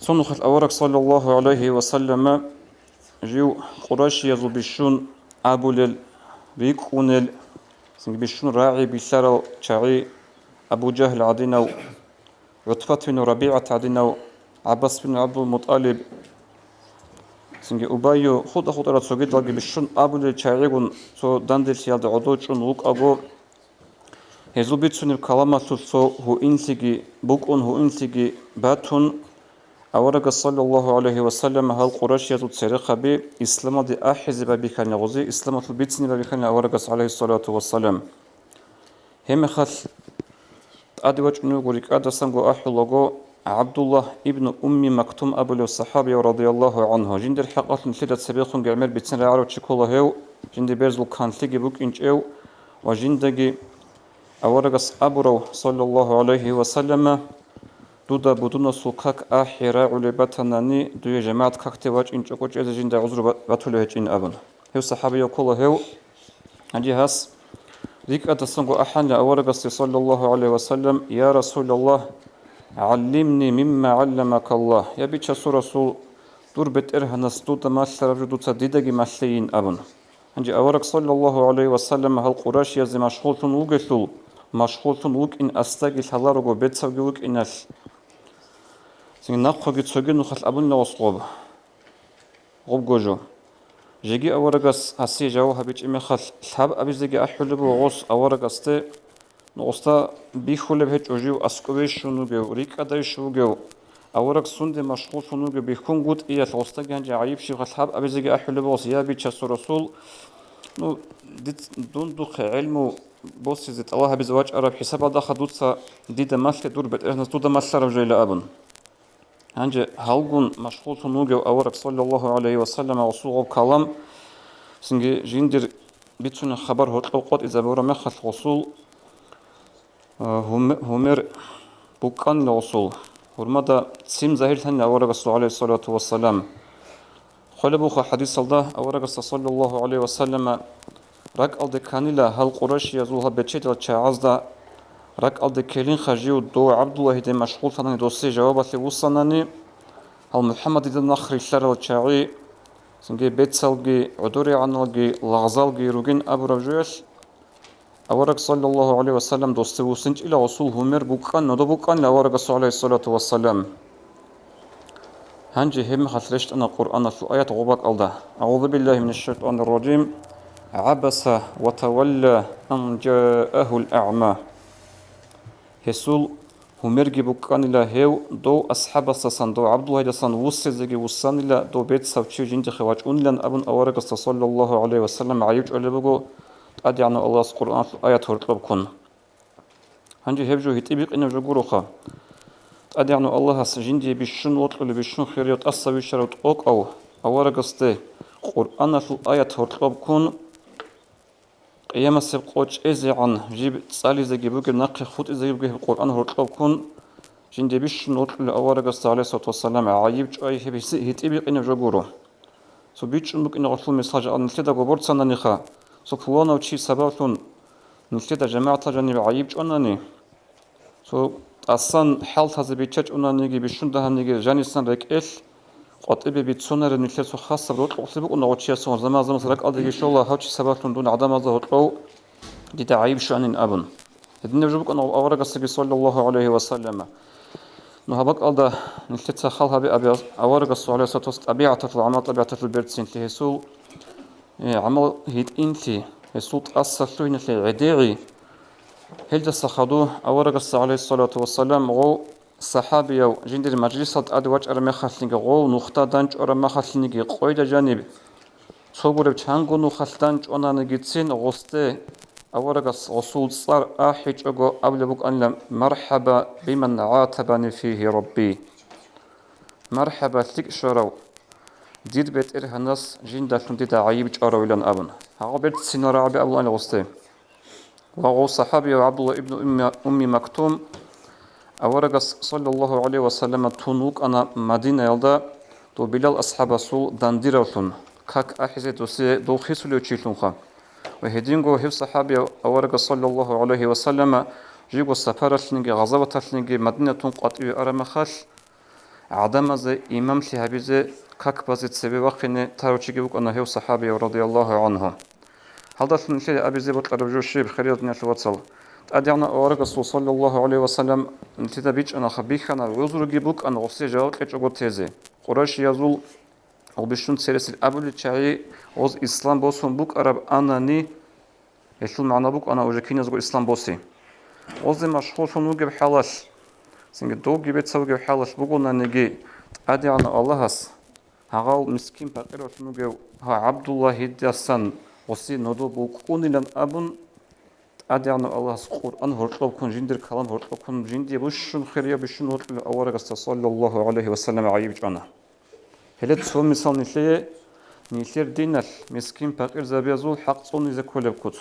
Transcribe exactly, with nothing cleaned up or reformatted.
Цо нухалъ авараг, саллаллагьу гӀалайгьи ва саллама, жив къурайшиязул бищун абулел, рикӀкӀунел, цинги бищун рагӀи билълъарал чагӀи, Абу Жагьл гӀадинав, ГӀутбат бин РабигӀат гӀадинав, ГӀаббас бин ГӀабдул-МутӀалиб, цинги Убайю, хутӀа-хутӀарал цогидалги бищун абулел чагӀигун цо данделъиялда гӀодов чӀун вукӀаго, гьезул бицунеб каламалъулъ цо гьуинлъиги букӀун, гьуинлъиги батун, аварагас, саллаллагьу гӀалайгьи ва саллам, гьал къурайшиязул церехъаби исламалде ахӀизе байбихьани гъози, исламалъул бицине байбихьани аварагас, гӀалайгьиссалату вассалам. Гьебмехалъ тӀаде вачӀунев вуго, рикӀкӀадасанго ахӀулаго, ГӀабдуллагь ибну Умми Мактум абулев сахӀабияв, радияллагьу гӀангьу, жиндир хӀакъалъулъ нилъеда цебехун гӀемер бицин рагӀарав чи ккола гьев, жиндир берзул канлъиги букӀинчӀев ва жиндаги аварагас абурав, саллаллагьу гӀалайгьи ва саллама: «Дуда будунасул как ахӀи рагӀулеб батанани, дуе жамагӀат какде вачӀинчӀого чӀезе жинда гӀузру ба-, батулев гьечӀин», – абун. Гьев сахӀабияв ккола гьев. Гьанже гьас рикӀкӀадасанго ахӀанила аварагасде, саллаллагьу гӀалайгьи ва саллам: «Я Расулаллагь, гӀаллимни мимма гӀалламакаллагь». Я Бичасул Расул, дур БетӀергьанас дуда малъараб жо дуца дидаги малъейин, абун. Гьанже авараг, саллаллагьу гӀалайгьи ва саллам, гьал къурайшиязде машгъуллъун вугелъул, машгъуллъун вукӀин асдаги лъаларого бецавги вукӀиналъ, цинги нахъоги цоги нухалъ абунила гъос гъоб. Гъобго жо. Жеги аварагас гьасие жаваб гьабичӀеб мехалъ, лъабабизеги ахӀулеб буго гъос аварагасде, ну, гъосда бихьулеб гьечӀо жив аскӀовейищун вугев, рикӀкӀадайищ вугев, авараг сунде машгъуллъун вугев бихьунгутӀиялъ, гъосдаги гьанже гӀайиб щибха лъабабизеги ахӀулеб буго гъос: «Я Бичасул Расул, ну, диц-, дун духъе гӀелму босизе, тӀалаб гьабизе вачӀараб хӀисабалдаха дуца дида малъе, дур БетӀергьанас дуда малъараб жойила», – абун. Гьанже гьалгун машгъуллъун вугев авараг, саллаллагьу гӀалайгьи ва саллам, гъосул гъоб калам, цинги жиндир бицунеб хабар гьоркьоб къотӀизабураб мехалъ гъосул, а, гьуме-, гьумер букӀанила гъосул, гьурмада ццин загьирлъанила аварагасул, гӀалайгьиссалату вассалам. Хъвалеб буго хадисалда аварагасда, саллаллагьу гӀалайгьи ва саллама, ракӀалде кканила гьал къурайшиязул гьаб бечедал чагӀазда, ракӀалде ккелинха жив дов ГӀабдуллагьиде машгъуллъанани, досие жавабалъе вуссанани, гьал МухӀаммадида нахъ рилълъарал чагӀи, цинги бецалги, гӀодорегӀаналги, лагъзалги ругин абураб жоялъ, авараг, саллаллагьу гӀалайгьи ва саллам, досде вуссинчӀила гъосул гьумер букӀан, нодо букӀанила аварагасул, гӀалайгьиссалату вассалам. Гьанже гьебмехалъ рещтӀана Къуръаналъул аят гъоб бакӀалда: «АгӀузу биллагьи минашшайтӀанирражим. ГӀабаса ва тавалла ан жаагьул агӀма». Гьесул гьумерги букӀанила гьев, дов асхӀабасдасан, дов ГӀабдуллагьидасан вуссезеги вуссанила, дов бецав чи жиндихъе вачӀунилан абун аварагасда, саллаллагьу гӀалайгьи ва саллам, гӀайиб чӀвалеб буго ТӀадегӀанав Аллагьас Къуръаналъул аят гьоркьоб ккун. Гьанже гьеб жо гьитӀинаб жо гуроха. ТӀадегӀанав Аллагьас жиндие бищун вокьулев, бищун хирияв, тӀаса вищарав тӀокӀав аварагасде Къуръаналъул аят гьоркьоб ккун, Къиямасеб къо чӀезегӀан жиб цӀализеги бугеб, нахъе хутӀизеги бугеб гьеб Къуръан гьоркьоб ккун, жиндие бищун вокьулев аварагасда, гӀалайгьиссалату вассалам, гӀайиб чӀвай гьеб гьитӀинаб жо гуро. Цо бичӀчӀун букӀине гъолъул мисал жакъа нилъедаго борцананиха, цо пуланав чи сабаблъун нилъеда жамагӀаталда жаниб гӀайиб чӀванани, цо тӀасан хӀалтазе биччачӀунаниги, бищун дагьабниги жанисан рекӀелъ къватӀибе бицунареб нилъер цо хасаб рокьукълъи букӀуна гъочиясул, заман-заманалъ ракӀалдеги щола, гьав чи сабаблъун дун гӀадамазда гьоркьов дида гӀайиб щванин абун. Гьединаб жо букӀана аварагасдаги, саллаллагьу гӀалайгьи ва саллама. Ну, гьаб бакӀалда нилъеца хал гьабе абе аварагасул, гӀалайгьиссалату вассалам, тӀабигӀаталъул, гӀамал-тӀабигӀаталъул берцинлъи, гьесул, э, гӀамал гьитӀинлъи, гьесул тӀаса лъугьиналъе гӀедегӀи. Гьелдаса хадув аварагасда, гӀалайгьиссалату вассалам, гъов сахӀабияв жиндир мажлисалда тӀаде вачӀараб мехалъниги, гъов нухда данчӀвараб мехалъниги, къойда жаниб цо гуреб чанго нухалъ данчӀвананигицин гъосде аварагас гъосул цӀар ахӀичӀого абулеб букӀанила: «Мархаба биман гӀатабани фигьи Рабби». «МархӀаба, лъикӀ щварав, дир БетӀергьанас жиндалъун дида гӀайиб чӀваравилан», – абун. Гьагъа берцинал рагӀаби абулаанила гъосде. Ва гъов сахӀабияв ГӀабдулла ибну Умми, Умми Мактум аварагас, саллаллагьу гӀалайгьи ва саллама, тун вукӀана Мадинаялда дов Билал асхӀабасул дандиравлъун, как ахӀизе досие дов хисулев чилъунха. Ва гьединго гьев сахӀабияв аварагас, саллаллагьу гӀалайгьи ва саллама, живго сапаралъниги гъазаваталъниги Мадинатун къватӀиве араб мехалъ, гӀадамазе имамлъи гьабизе, как базе цебе вахъине тарав чиги вукӀана гьев сахӀабияв, радияллагьу гӀангьу. Гьалдалъун нилъеда абизе бокьараб жо щиб, хириял диналъул вацал? ТӀадегӀанав аварагасул, саллаллагьу гӀалайгьи ва саллам, нилъеда бичӀчӀанаха, бихьана, гӀузруги букӀана гъосие жаваб кьечӀого тезе. Къурайшиязул гьел бищун цересел абулел чагӀи гъоз ислам босун букӀараб анани, гьелъул магӀна букӀана уже киназго ислам боси. Гъозде машгъуллъун вугеб хӀалалъ, цинги довги бецав вугеб хӀалалъ бугонаниги, ТӀадегӀанав Аллагьас гьагъал мискин-пакъиравлъун вугев гьав ГӀабдуллагьидасан гъосие нодо букӀунилан абун, ТӀадегӀанав Аллагьас Къуръан гьоркьоб ккун, жиндир калам гьоркьоб ккун, жиндие бищун хирияв, бищун вокьулев аварагасда, саллаллагьу гӀалайгьи ва саллам, гӀайиб чӀвана. Гьеле цо мисал нилъее, нилъер диналъ мискин-пакъирзабиязул хӀакъ цӀунизе кколеб куц.